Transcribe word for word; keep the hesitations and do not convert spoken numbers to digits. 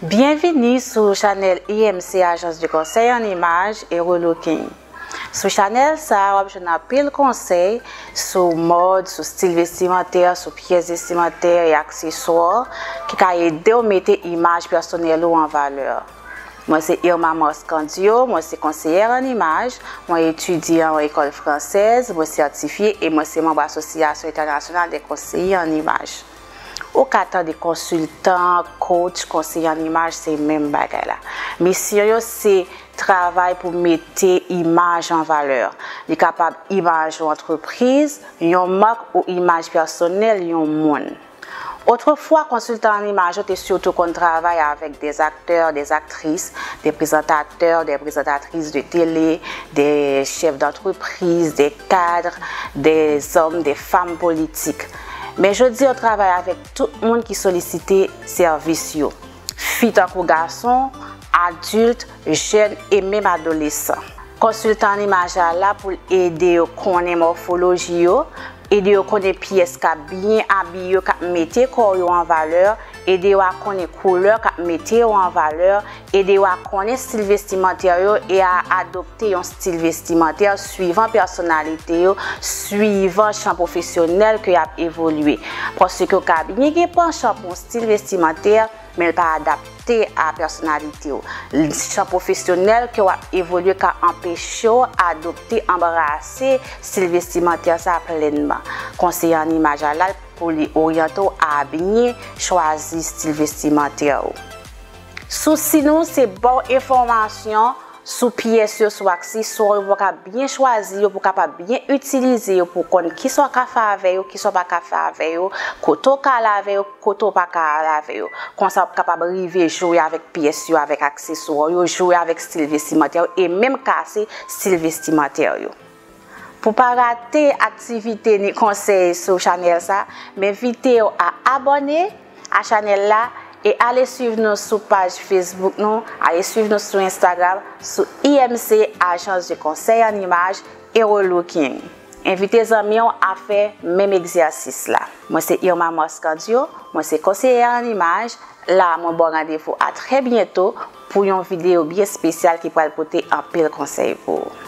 Byenvini sou chanèl I M C Agence de Conseil en Images et Relooking. Sou chanèl sa a, w ap jwenn anpil konsèy sou mòd, sou stil vestimantè, sou pyès vestimantè e akseswa ki ka ede w mete imaj pèsonèl ou an valè. Mwen se Irma Marscandio, mwen se konseyè an imaj, mwen etidye an ekòl fransèz, mwen sètifye e mwen se manm Asosyasyon Entènasyonal dè Konseye an Imaj. Ou ka tande konsiltan, coach, konseye an imaj, se menm bagay la. Misyon yo se travay pou mete imaj an valè. Li kapab imaj yon antrepriz, yon mak ou imaj pèsonèl yon moun. Otrefwa, konsiltan an imaj yo te sitou konn travay avèk dè aktè, dè aktris, dè prezantatè, dè prezantatris de tele, dè chèf dantrepriz, dè kad, dè zòm, dè fanm politik. Men jodi a, w travay avèk tout moun ki solisite sèvis yo, fi tankou gason, adilt, jèn e menm adolesan. Konsiltan an imaj la la pou l ede yo konnen mòfoloji yo, ede yo konnen pyès k ap byen abiye yo, k ap mete kò yo an valè, ede yo a konnen koulè k ap mete yo an valè, ede yo a konnen stil vestimantè yo e a adopte yon stil vestimantè swivan pèsonalite yo, swivan chan pwofesyonèl ke y ap evolye. Paske w ka byen gen panchan pou yon stil vestimantè, men l pa adapte a pèsonalite w. Chan pwofesyonèl ke w ap evolye ka anpeche w adopte, anbrase stil vestimantè sa plènman. Konseye an imaj la la pou li oryante w a byen chwazi stil vestimantè ou. Sousi nou se ba w enfòmasyon sou pyès yo, sou akseswa yo, pou w ka byen chwazi yo, pou w kapab byen itilize yo, pou w konn kisa w ka fè avè yo, kisa w pa ka fè avè yo, kote w ka al avè yo, kote w pa ka al avè yo. Konsa w ap kapab rive jwe avèk pyès yo, avèk akseswa yo, jwe avèk stil vestimantè yo, e menm kase stil vestimantè yo. Pou pa rate aktivite ni konsèy sou chanèl sa, m envite w a abòne a chanèl la e ale swiv nou sou paj Facebook nou, ale swiv nou sou Instagram, sou I M C Agence de Conseil en Images et Relooking. Envite zanmi w a fè menm egzèsis la. Mwen se Irma Marscandio, mwen se konseyè an imaj. La, mwen ba w randevou a trè byento pou yon videyo byen espesyal ki pral pote anpil konsèy pou ou.